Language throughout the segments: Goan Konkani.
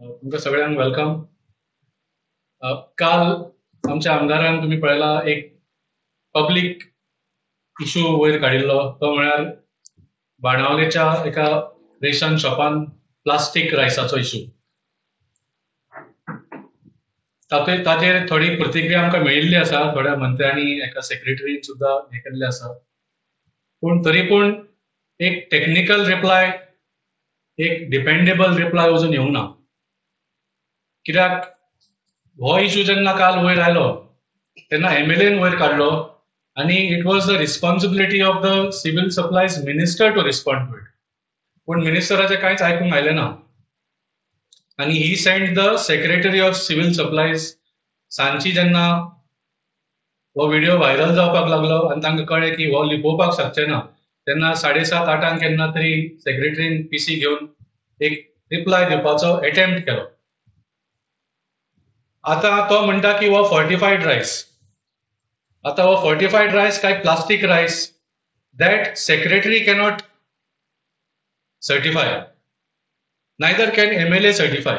तुमकां सगळ्यांक welcome. काल आमच्या आमदारान तुमी पळयला एक पब्लीक इशू वयर काडिल्लो, तो म्हळ्यार बाणावलेच्या एका रेशन शॉपान प्लास्टीक रायसाचो इशू. ताचेर थोडी प्रतिक्रिया आमकां मेळिल्ली आसा, थोड्या मंत्र्यांनी एका सेक्रेटरीन सुद्दां हें केल्लें आसा. पूण तरी पूण एक टॅक्निकल रिप्लाय, एक डिपेंडेबल रिप्लाय अजून येवंक ना. कित्याक हो इशू जेन्ना काल वयर आयलो तेन्ना एमएलएन वयर काडलो आनी it was the responsibility of the civil supplies minister to respond to it. पूण मिनिस्टराचें कांयच आयकूंक आयलें ना आनी he sent the secretary of civil supplies. सांजची जेन्ना हो व्हिडिओ व्हायरल जावपाक लागलो आनी तांकां कळ्ळें की हो लिपोवपाक शकचें ना, तेन्ना 7:30-8 केन्ना तरी सेक्रेटरीन पीसी घेवन एक रिप्लाय दिवपाचो एटेम्प्ट केलो. आतां तो म्हणटा की हो फॉर्टिफायड रायस. आतां हो फॉर्टिफायड रायस काय plastic rice, that secretary cannot certify, neither can MLA certify.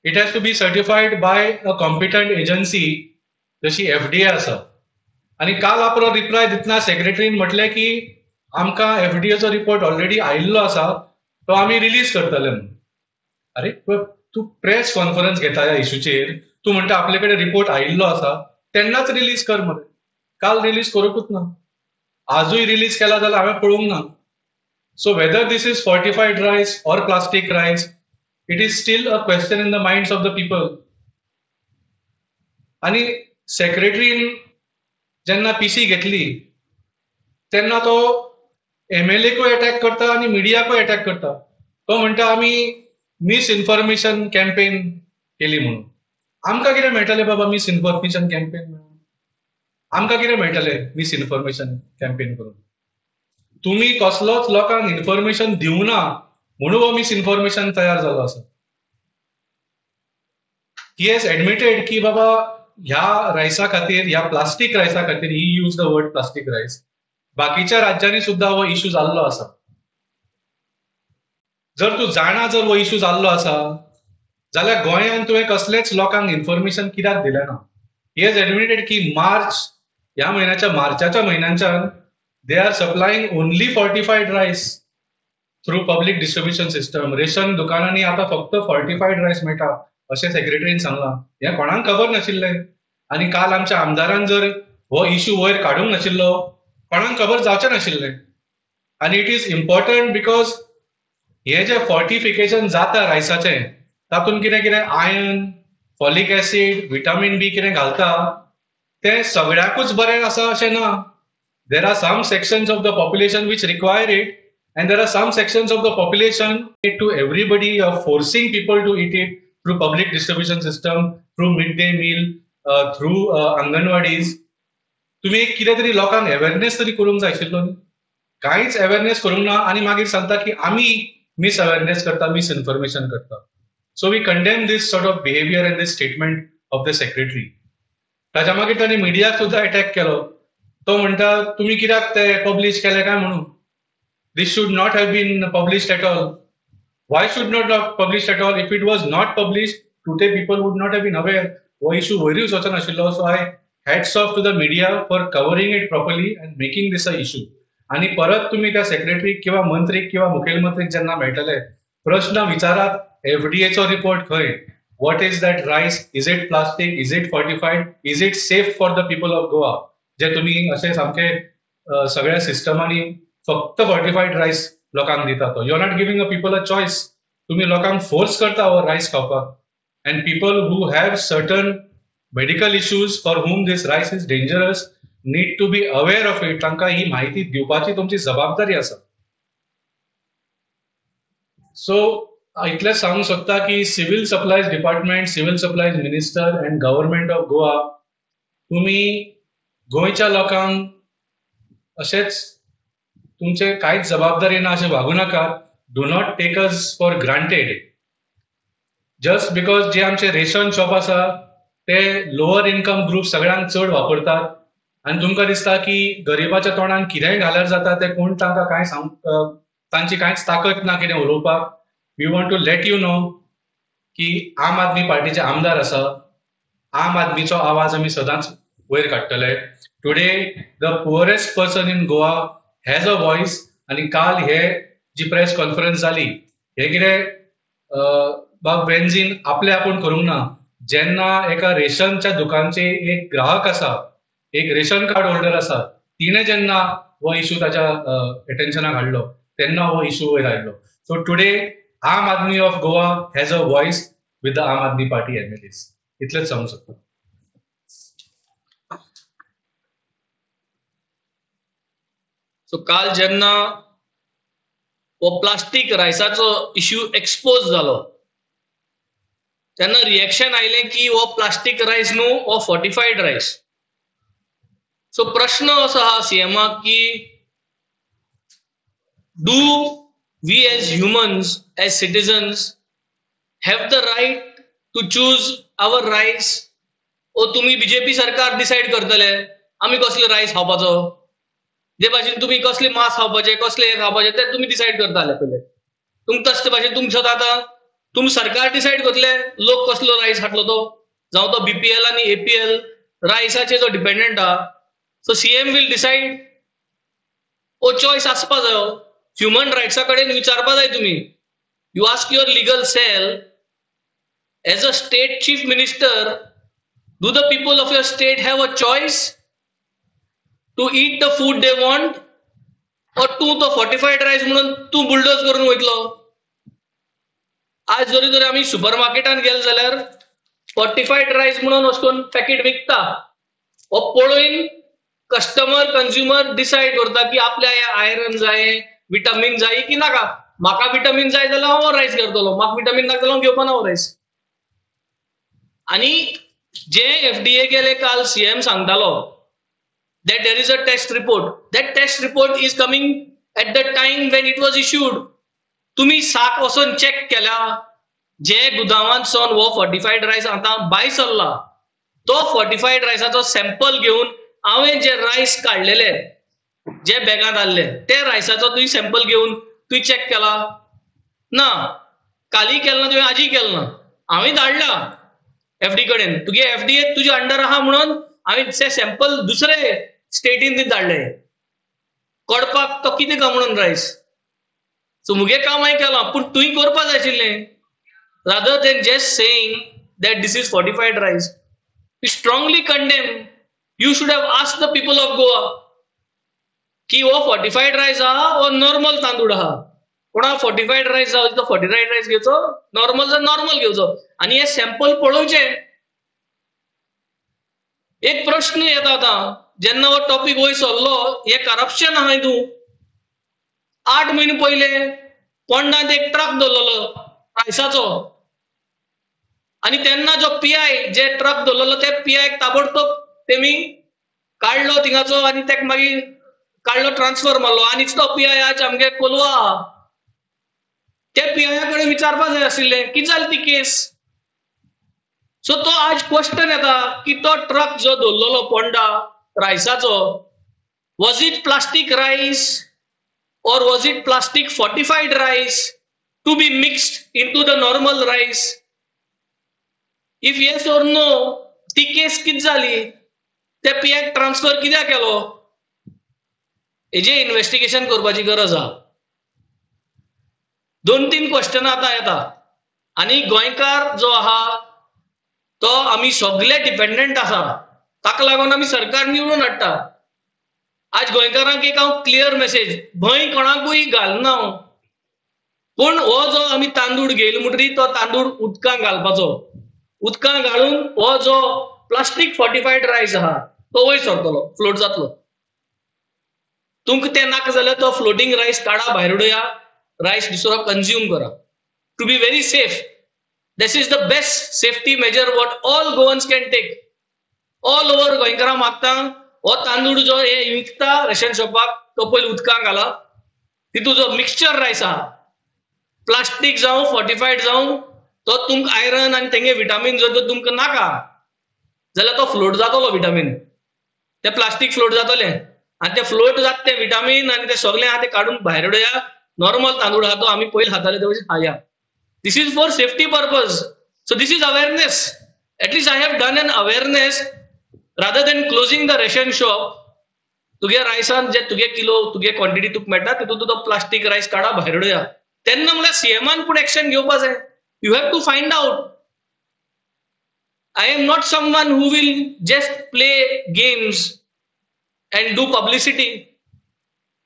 It has to be certified by a competent agency जशी एफडीए आसा. आनी काल आपलो रिप्लाय दितना सेक्रेटरीन म्हटलें की आमकां एफडीएचो रिपोर्ट ऑलरेडी आयिल्लो आसा, तो आमी रिलीज करतले म्हणून. अरे तूं प्रेस कॉन्फरन्स घेता ह्या इशूचेर, तूं म्हणटा आपले कडेन रिपोर्ट आयिल्लो आसा तेन्नाच रिलीज कर मरे. काल रिलीज करूंकूच ना, आजूय रिलीज केला जाल्यार हांवें पळोवंक ना. So whether this is fortified rice or plastic rice, it is still a question in the minds of the people. आनी सेक्रेटरीन जेन्ना पीसी घेतली तेन्ना तो एमएलएकूय अटॅक करता आनी मिडियाकूय अटॅक करता. तो म्हणटा आमी मिसइन्फॉर्मेशन कॅम्पेन केली म्हणून. आमकां कितें मेळटलें बाबा मिसइन्फॉर्मेशन कॅम्पेन म्हणून? आमकां कितें मेळटलें मिसइन्फॉर्मेशन कॅम्पेन करून? तुमी कसलोच लोकांक इन्फॉर्मेशन दिवना म्हणून हो मिसइन्फॉर्मेशन तयार जालो आसा. He has admitted की बाबा ह्या रायसा खातीर, ह्या प्लास्टीक रायसा खातीर, he use the word plastic rice, बाकीच्या राज्यांनी सुद्दां हो इशू जाल्लो आसा. जर तूं जाणा जर हो इशू जाल्लो आसा जाल्यार गोंयांत तुवें कसलेंच लोकांक इन्फॉर्मेशन कित्याक दिलें ना? He has admitted की मार्च ह्या म्हयन्याच्या मार्चाच्या म्हयन्याच्यान they are supplying only fortified rice through public distribution system. Ration दुकानांनी आतां फक्त फॉर्टिफायड रायस मेळटा अशें सेक्रेटरीन सांगलां. हें कोणाक खबर नाशिल्लें. आनी काल आमच्या आमदारान जर हो इशू वयर काडूंक नाशिल्लो कोणाक खबर जावचें नाशिल्लें. आनी it is important because हे जे फॉर्टिफिकेशन जाता रायसाचें तातूंत कितें कितें iron, folic acid, vitamin B कितें घालता, तें सगळ्यांकूच बरें आसा अशें ना. There are some sections of the population which require it and there are some sections of the population to everybody are forcing people to eat it through public distribution system, through mid day meal, through anganwadis. तुमी कितें तरी लोकांक अवेरनेस तरी करूंक जाय आशिल्लो न्ही. कांयच अवेरनेस करूंक ना आनी मागीर सांगता की आमी मिस अवेरनेस करता, मिस इन्फॉर्मेशन करता. So we condemn this sort of behaviour and this statement of the secretary. ताच्या मागीर ताणें मिडियाक सुद्दां अटॅक केलो. तो म्हणटा तुमी कित्याक ते पब्लीश केले काय म्हणून. This should not have been published at all. Why should not have published at all? If it was not published today people would not have been aware. हो issue वयरूच वचनाशिल्लो. So I hats off to the media for covering it properly and making this a issue. आनी परत तुमी त्या सेक्रेटरीक किंवा मंत्रीक किंवा मुखेलमंत्रीक जेन्ना मेळटले प्रश्न विचारात, एफडीएचो रिपोर्ट खंय? What is that rice? Is it plastic? Is it fortified? Is it safe for the people of Goa? जे तुमी अशें सामके सगळ्या सिस्टमांनी फक्त फॉर्टिफायड रायस लोकांक दिता, तो you are not giving a people a choice. तुमी लोकांक फोर्स करता हो रायस खावपाक. And people who have certain medical issues for whom this rice is dangerous need to be aware of it. तांकां ही म्हायती दिवपाची तुमची जबाबदारी आसा. सो इतलेंच सांगूंक सोदता की civil supplies department, civil supplies minister and government of Goa, तुमी गोंयच्या लोकांक अशेंच तुमचे कांयच जबाबदारी ना अशें वागूं नाकात. Do not take us for granted. Just because जे आमचे रेशन शॉप आसा ते लोअर इनकम ग्रुप सगळ्यांत चड वापरतात आनी तुमकां दिसता की गरिबाच्या तोंडान कितेंय घाल्यार जाता, तें कोण तांकां कांय सांग, तांची कांयच ताकद ना कितें उलोवपाक. We want to let you know की आम आदमी पार्टीचे आमदार आसा, आम आदमीचो आवाज आमी सदांच वयर काडटले. Today the poorest person in Goa has a voice. आनी काल हे जी प्रेस कॉन्फरन्स जाली हे कितें बाब वेन्झीन आपले आपूण करूंक ना. जेन्ना एका रेशनच्या दुकानचे एक ग्राहक आसा, एक रेशन कार्ड होल्डर आसा, तिणें जेन्ना हो इशू ताच्या एटेन्शनाक हाडलो तेन्ना हो इशू वयर आयलो. So today Aam Aadmi of Goa has a voice with the Aam Aadmi Party MLAs. इतलेंच सांगू शकता. सो काल जेन्ना हो प्लास्टीक रायसाचो इश्यू एक्सपोज जालो तेन्ना रिएक्शन आयलें की हो प्लास्टीक रायस न्हू, हो फोर्टिफायड रायस. सो प्रश्न असो आहा सीएमाक की do we as humans, as citizens have the right to choose our rice? ओ तुमी बीजेपी सरकार डिसायड करतले आमी कसले रायस खावपाचो, जे भाशेन तुमी कसले मांस खावपाचे, कसले हे खावपाचे ते तुमी डिसायड करताले पयले. तुमकां तशे भाशेन तुमचो आतां तुमी सरकार डिसायड करतले लोक कसलो रायस खातलो तो, जावं तो बीपीएल आनी एपीएल रायसाचे जो डिपेंडंट आहा. So CM will decide. O choice आसपा जायो. ह्युमन रायट्सा कडेन विचारपा जाय तुमी. You ask your legal cell as a state chief minister, do the people of your state have a choice to eat the food they want, or तूं तो फोर्टिफायड रायस म्हणून तूं बुलडोज करून वयतलो? आज जरी जरी आमी सुपर मार्केटान गेले जाल्यार फोर्टिफायड रायस म्हणून अशें करून पॅकेट विकता. हो पळोवन कस्टमर कंज्युमर डिसायड करता की आपल्या आयरन जाय, विटामीन जाय की नाका. म्हाका विटामीन जाय जाल्यार हांव रायस घेतलो, म्हाका विटामीन नाका जाल्यार हांव घेवपा ना हो रायस. आनी जे एफडीए गेले काल सीएम सांगतालो that there is a test report. That test report is coming at the time when it was issued. तुम्ही साक वचून चेक केल्या जे गुदावांत सावन हो फोर्टिफायड रायस आतां भायर सरला तो फोर्टिफायड रायसाचो सॅम्पल घेवन हांवें जे रायस काडलेले जे बॅगांत आहले ते रायसाचो तुवें सॅम्पल घेवन तुवें चेक केला ना? काली केला ना तुवें, आजी केला ना. हांवें धाडला एफडी कडेन, तुगे एफडीए तुजे अंडर आहा म्हणून हांवें ते सॅम्पल दुसरे स्टेटीन धाडले कडपाक तो कितें काय म्हणून रायस. सो मुगे काम हांवें केलां, पूण तुवें करपा जाय आशिल्लें rather than just saying that this is fortified rice. We strongly condemn. You should have asked the people of Goa की हो फोर्टिफायड रायस आहा वो नॉर्मल तांदूळ आहा. कोणा फोर्टिफायड रायस आहा तो फोर्टिफायड रायस घेवचो, नॉर्मल जाल्यार नॉर्मल घेवचो आनी हे सॅम्पल पळोवचें. एक प्रश्न येता आतां जेन्ना हो टॉपीक वयर सरलो, हे करप्शन आहा हितून. 8 म्हयने पयले पोंडांत एक ट्रक दवरलेलो रायसाचो आनी तेन्ना जो पीआय जे ट्रक दवरलेलो ते पीआयक ताबडतोब तेमी काडलो थिंगाचो आनी तेका मागीर काडलो, ट्रान्सफर मारलो आनी तो पीआय आज आमगे कोलवा आहा. त्या पीआय कडेन विचारपा जाय आशिल्लें कितें जाली ती केस. सो तो आज क्वेश्चन येता की तो ट्रक जो दवरलेलो Ponda रायसाचो, was it plastic rice or was it plastic fortified rice to be mixed into the normal rice? If yes or no, ती केस कितें जाली, त्या पीआयक ट्रान्सफर कित्याक केलो, हेजें इन्वेस्टिगेशन करपाची गरज आहा. 2-3 क्वेश्चनां आतां येता आनी गोंयकार जो आहा तो आमी सगळे डिपेंडंट आसा, ताका लागून आमी सरकार निवडून हाडटा. आज गोंयकारांक एक हांव क्लियर मेसेज, भंय कोणाकूय घालना हांव, पूण हो जो आमी तांदूळ घेयलो म्हणटरी तो तांदूळ उदकांत घालपाचो, उदकांत घालून हो जो प्लास्टीक फोर्टिफायड रायस आहा तो वयर सरतलो, फ्लोट जातलो. तुमकां तें नाका जाल्यार तो फ्लोटींग रायस काडा, भायर उडया, रायस दुसरो कंज्यूम करा. To be very safe, this is the best safety measure what all Goans can take. All over गोंयकारां मागता हो तांदूळ जो हे विकता रेशन शॉपाक तो पयलीं उदकांत घाला, तितू जो मिक्सचर रायस आहा प्लास्टीक जावं फोर्टिफायड जावं तो तुमकां आयरन आनी तेंगे विटामीन जर तुमकां नाका जाल्यार तो फ्लोट जातलो विटामीन, ते प्लास्टीक फ्लोट जातलें आनी ते फ्लोट जाता ते विटामीन आनी ते सगळें आहा ते काडून भायर उडया. नॉर्मल तांदूळ आहा तो आमी पयलीं खाताले ते भशेन खाया. This is for safety purpose. So this is awareness. At least I have done an awareness rather than closing the ration shop. तुगे रायसान जे तुगे किलो तुगे क्वॉन्टिटी तुका मेळटा तितून तुजो प्लास्टीक रायस काडा भायर उडया. तेन्ना म्हणल्यार सीएमान पूण एक्शन घेवपा जाय. You have to find out. I am not someone who will just play games and do publicity.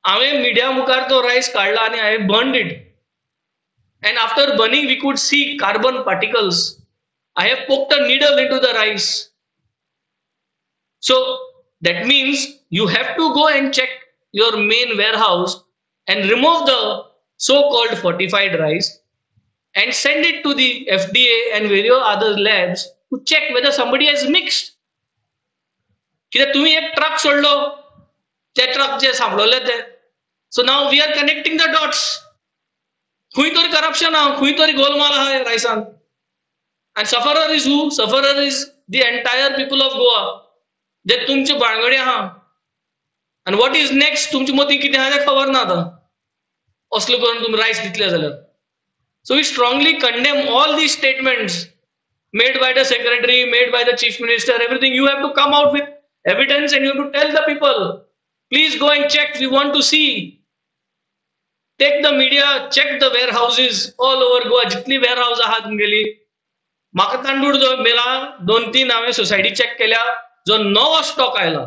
हांवें मिडिया मुखार तो रायस काडला आनी I burned it. And after burning we could see carbon particles. I have poked a needle into the rice. So that means you have to go and check your main warehouse and remove the so-called fortified rice and send it to the FDA and various other labs to check whether somebody has mixed. कित्याक तुम्ही एक ट्रक सोडलो, ते ट्रक जे सांपडले ते. So now we are connecting the dots. खंय तरी करप्शन आहा, खंय तरी गोलमाल आहा रायसान. And sufferer is who? Sufferer is the entire people of Goa. जे तुमचे बांगडे आहा. आनी what is next तुमचे मतीं कितें आहा तें खबर ना आतां. असलो करून तुमी रायस दितले जाल्यार. So we strongly condemn all these statements made by the secretary, made by the chief minister, everything. You have to come out with evidence and you have to tell the people, please go and check, we want to see. Take the media, check the warehouses all over Goa. जितली वेअरहाउस आहा तुमगेली. म्हाका तांदूळ जो मेला 2-3 हांवें सोसायटी चॅक केल्या, जो नवो स्टॉक आयला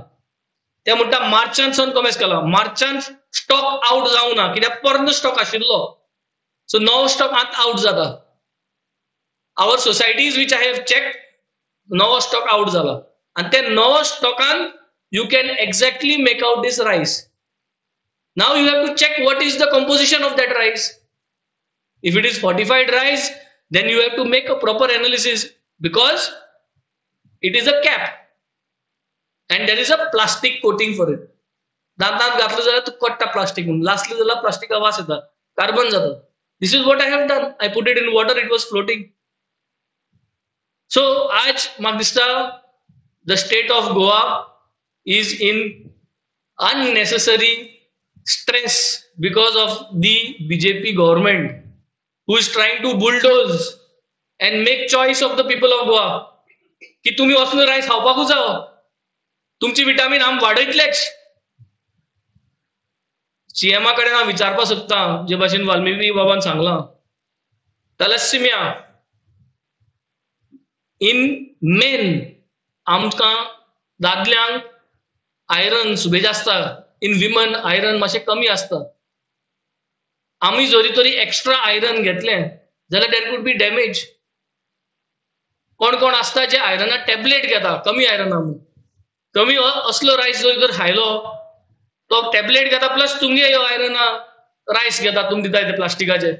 ते म्हणटा मार्चान सावन कॉमेस केला. मार्चान स्टॉक आवट जावना कित्याक पोरनो स्टॉक आशिल्लो. सो नवो स्टॉक आतां आवट जाता. Our societies which I have check, नवो स्टॉक आवट जाला आनी ते नवो स्टॉकान you can exactly make out this rice. Now you have to check what is the composition of that rice. If it is fortified rice, then you have to make a proper analysis because it is a cap and there is a plastic coating for it. दांतांत घातलं जाल्यार तूं कट्टा प्लास्टिक म्हणून, लासलें जाल्यार प्लास्टिका वास येता, कार्बन जाता. This is what I have done. I put it in water, it was floating. So आज म्हाका दिसता the state of Goa is in unnecessary stress because of the BJP government who is trying to bulldoze and make choice of the people of Goa की तुम्ही असलो रायस खावपाकूच जावो, तुमची विटामीन आम वाडयतलेच. सीएमा कडेन हांव विचारपाक सोदतां, जे भाशेन वाल्मिकी बाबान सांगलां, थॅलेसिमिया इन मेन आमकां दादल्यांक आयरन सुबेज आसता, इन विमन आयरन मातशें कमी आसता. आमी जरी तरी एक्स्ट्रा आयरन घेतलें जाल्यार there could be damage. कोण कोण आसता जे आयरना टॅबलेट घेता, कमी आयरना म्हणून. कमी असलो रायस जरी तर खायलो तो टॅबलेट घेता, प्लस तुमगे ह्यो आयरना रायस घेता, तुमी दिता ते प्लास्टिकाचे,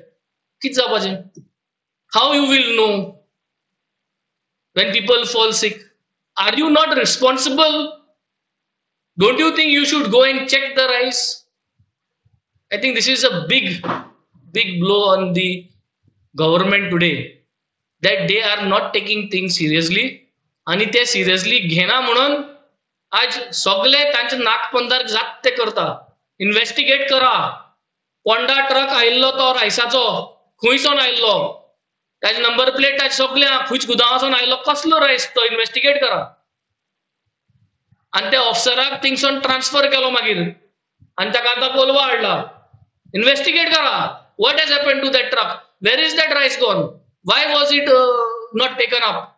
कितें जावपाचें? How you will know when people fall sick? Are you not responsible? Don't you think you should go and check the rice? I think this is a big, big blow on the government today, that they are not taking things seriously. आणि ते सिरियसली घेना म्हणून आज सगळे तांचे नाकपंदार जात ते करता. इन्व्हेस्टिगेट करा. पोंडा ट्रक आयिल्लो तो रायसाचो खंयसून आयिल्लो, ताजे नंबर प्लेट ताजे सगळे खंयच गुदांवासून आयिल्लो, कसलो रायस तो इन्व्हेस्टिगेट करा. आनी त्या ऑफिसराक थिंगसून ट्रान्सफर केलो मागीर आनी ताका आतां कोलवा हाडला. इन्व्हेस्टिगेट करा, what has happen to that truck, where is that rice gone, why was it not taken up.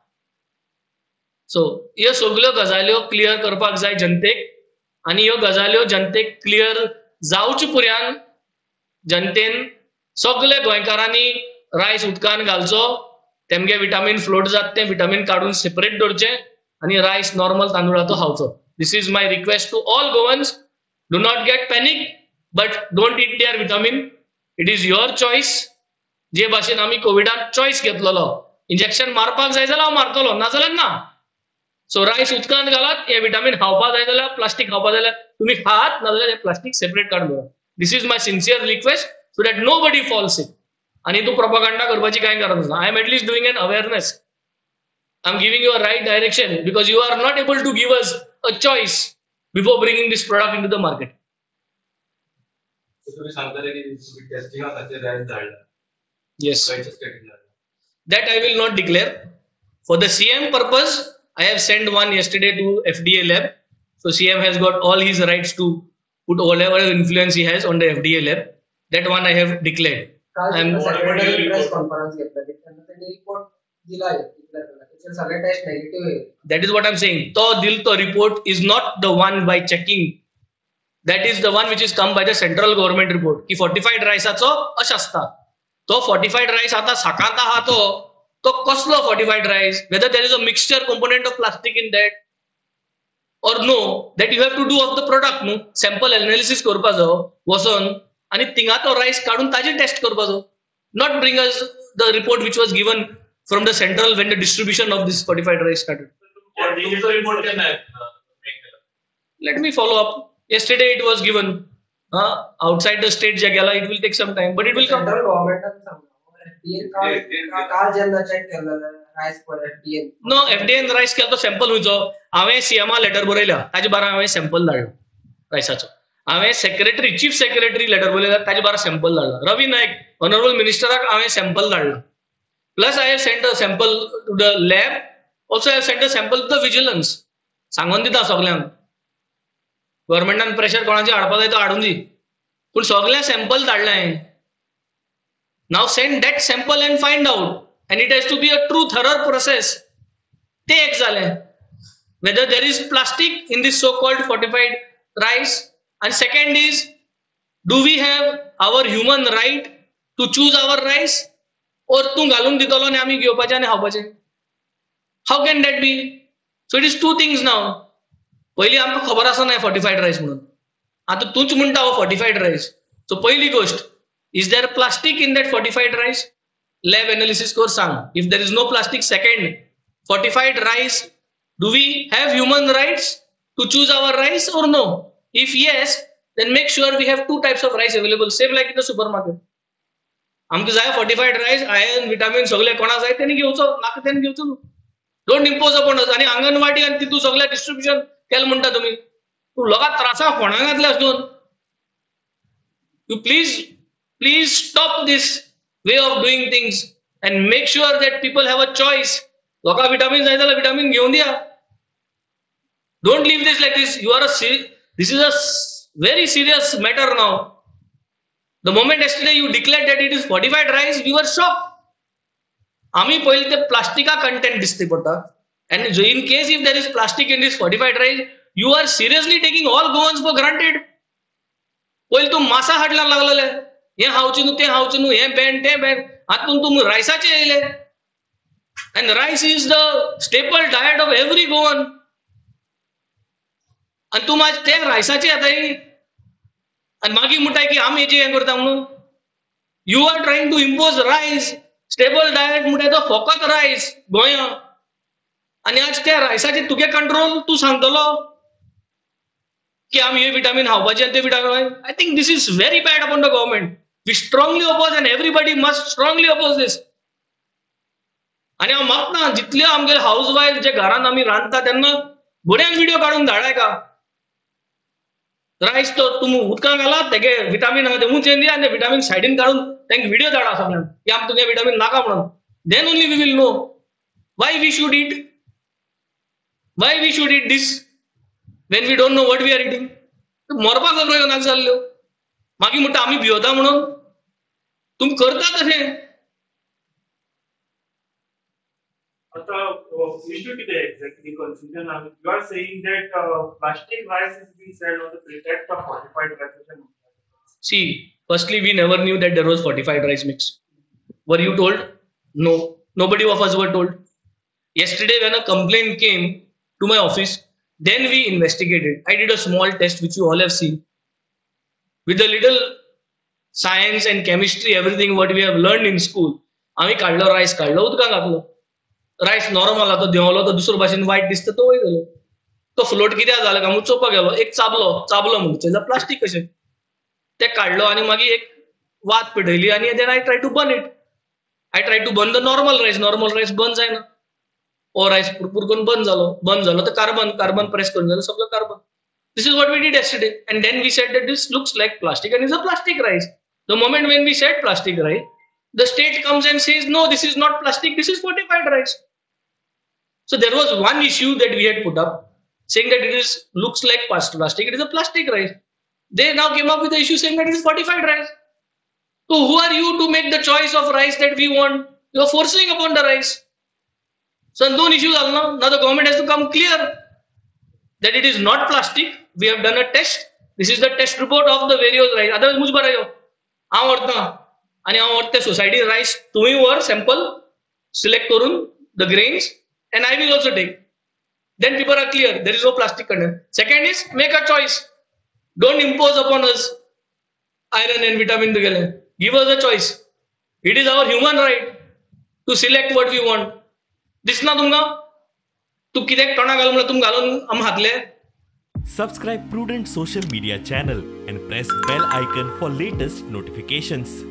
So ह्यो सगल्यो गजाल्यो क्लियर करपाक जाय जनतेक, आनी ह्यो गजाल्यो जनतेक क्लियर जावचे पुर्यान जनतेन सगळे गोंयकारांनी रायस उदकान घालचो, तेमगे विटामीन फ्लोट जाता तें विटामीन काडून सेपरेट दवरचें आनी रायस नॉर्मल तांदूळाचो खावचो. This is my request to all Goans. Do not get panic, but don't eat their vitamin. It is your choice. जे भाशेन आमी कोविडान चॉयस घेतलेलो, इंजेक्शन मारपाक जाय जाल्यार हांव मारतलो, नाजाल्यार ना. सो रायस उदकान घालात, हे विटामीन खावपाक जाय जाल्यार, प्लास्टीक खावपाक जाय जाल्यार तुमी खात, नाजाल्यार हें प्लास्टीक सेपरेट काडून दवरात. This is my sincere request so that nobody falls sick. आनी तूं प्रोपागंडा करपाची कांय गरज ना. I am at least doing an awareness. I am giving you a right direction because you are not able to give us a choice before bringing this product into the market. तुम्ही सांगताले की तुम्ही टेस्टिंगा खातीर रायस धाडला. Yes. That I will not declare. For the CM purpose I have send one yesterday to FDA lab. So CM has got all his rights to put whatever influence he has on the FDA lab. That one I have declared. That is what I am saying. तो दिल तो report is not the one by checking. That is the one which is come by the central government report की फोर्टिफाईड रायसाचो अशें आसता. तो फोर्टिफाईड रायस आतां साकांत आहा तो कसलो fortified rice, whether there is a mixture component of plastic in that or no, that you have to do of the product न्हू. सॅम्पल एनालिसीस करपा जायो वचोन आनी थिंगा तो रायस काडून ताजी टेस्ट करपा जायो, not bring us the report which was given from the central when the distribution of this fortified rice started. Let me follow up. Yesterday it was given. Outside the state जे गेला it will take some time, but it will come. Central गव्हर्नमेंटान सांगला काल जेन्ना चेक केल्लो रायस पळय एफडीएन, नो एफडीएन रायस केलो तो सॅम्पल खंयचो. हांवें सीएमा लेटर बरयल्या ताजे बारा हांवें सॅम्पल धाडलो रायसाचो. हांवें सेक्रेटरी चीफ सेक्रेटरी लेटर बरयल्या ताजे बारा सॅम्पल धाडला. रवी नायक ऑनरेबल मिनिस्टराक हांवें सॅम्पल धाडला. Plus I have sent a sample to the lab, also I have sent a sample to the vigilance. सांगून दिता सगल्यांक, गव्हर्मेंटान प्रेशर कोणाचेर हाडपा जाय तो हाडून दी, पूण सगळें सॅम्पल धाडलें हांवें. Now send that sample and find out, and it has to be a true thorough process. ते एक जालें, whether there is plastic in this so called fortified rice, and second is do we have our human right to choose our rice, or तूं घालून दितलो आनी आमी घेवपाचें आनी खावपाचें. How can that be? So it is two things now. पयलीं आमकां खबर आसना फोर्टिफायड रायस म्हणून, आतां तूंच म्हणटा हो फोर्टिफायड रायस. सो पयली गोश्ट, is there plastic in that fortified rice? Lab analysis कर सांग. If there is no plastic. Second, fortified rice, do we have human rights to choose our rice or no? If yes, then make sure we have two types of rice available, same like in the supermarket. आमकां जाय फोर्टिफायड रायस, आयर्न, विटामीन सगळे कोणा जाय तेणी घेवचो, नाका तेणी घेवचो. Don't impose upon us. आनी आंगणवाडी आनी तितू सगळें डिस्ट्रिब्युशन केलें म्हणटा तुमी, तूं लोकांक त्रासा फोंडा घातले आसून. You please please stop this way of doing things and make sure that people have a choice. लोकांक विटामीन जाय जाल्यार विटामीन घेवन दिया. Don't leave this like this. You are a this is a very serious matter now. The moment yesterday you declared that it is fortified rice, we were shocked. आमी पयलीं ते प्लास्टिका कंटेंट दिसती पडटा, and in case if there is plastic in this fortified rice, you are seriously taking all Goans for granted. पयलीं तूं मासा हाडला लागलेले, हें खावचें न्हू तें खावचें न्हू, हें बॅन तें बॅन, हातून तूं रायसाचेर येयले. And rice is the staple diet of every Goan, आनी तूं मात ते रायसाचेर येताय आनी मागीर म्हणटाय की आमी हेजें हें करता म्हणून. You are trying to impose rice staple diet म्हणटाय तो फकत रायस गोंया, आनी आज त्या रायसाचेर तुगे कंट्रोल, तूं सांगतलो की आमी हे विटामीन खावपाचें आनी ते vitamin. I think this is very bad upon the government. We strongly oppose and everybody must strongly oppose this. आनी हांव मागता जितले आमगेले हावज वायफ जे घरान आमी रांदता तेन्ना बऱ्यान व्हिडियो काडून धाडाय का रायस तो तुमी उदकान घालात, तेगे विटामीन आहा ते उंचेन दिया आनी विटामीन सायडीन काडून तांकां व्हिडियो धाडा सगळ्यांक की आमकां तुगे विटामीन नाका म्हणून. Then only we will know why we should eat, why we should eat this when we don't know what we are eating. मरपाक खबरो नाका जाल्ल्यो, मागीर म्हणटा आमी भिवता म्हणून. तुमी करता तशें. आता issue कितें exactly confusion. You are saying that plastic rice is being sold on the pretext of fortified rice. See, firstly we never knew that there was fortified rice mix. Were you told? No, nobody of us were told. Yesterday when a complaint came to my office, then we investigated. I did a small test which you all have seen. With a little science and chemistry, everything what we have learned in school. आमी काडलो रायस, काडलो उदकान घातलो, रायस नॉर्मल तो देंवलो, तो दुसरो भाशेन वायट दिसता तो वयर गेलो, तो फ्लोट कित्याक जालो काय म्हणून चोवपाक गेलो, एक चाबलो, चाबलो म्हणून प्लास्टीक कशें ते काडलो आनी मागीर एक वात पेटयली आनी then I try to burn it. I try to burn the normal rice. Normal rice burn जायना, ओ रायस पुरपूर करून बंद जालो, बंद जालो तर कार्बन, कार्बन प्रेस करून जालो सगळो carbon. This is what we did yesterday, and then we said that this looks like plastic and is a plastic rice. The moment when we said plastic rice, the state comes and says no, this is not plastic, this is fortified rice. So there was one issue that we had put up saying that it is looks like plastic, it is a plastic rice. They now came up with the issue saying that it is fortified rice. So who are you to make the choice of rice that we want? You are forcing upon the rice. So दोन issues जाले ना. Now the government has to come clear that it is not plastic. We have done a test. This is the test report of the various rice. Otherwise मुझ बरं यो हांव व्हरता आनी हांव व्हरता सोसायटी रायस, तुमी व्हर सॅम्पल सिलेक्ट करून the grains and I will also take. Then people are clear, there is no plastic content. Second is make a choice. Don't impose upon us iron and vitamin तुगेले. Give us a choice. It is our human right to select what we want. दिसना तुमकां? तूं कित्याक तोंडाक घालून म्हणल्यार तुमी घालून आमी खातले. Subscribe Prudent Social Media channel and press bell icon for latest notifications.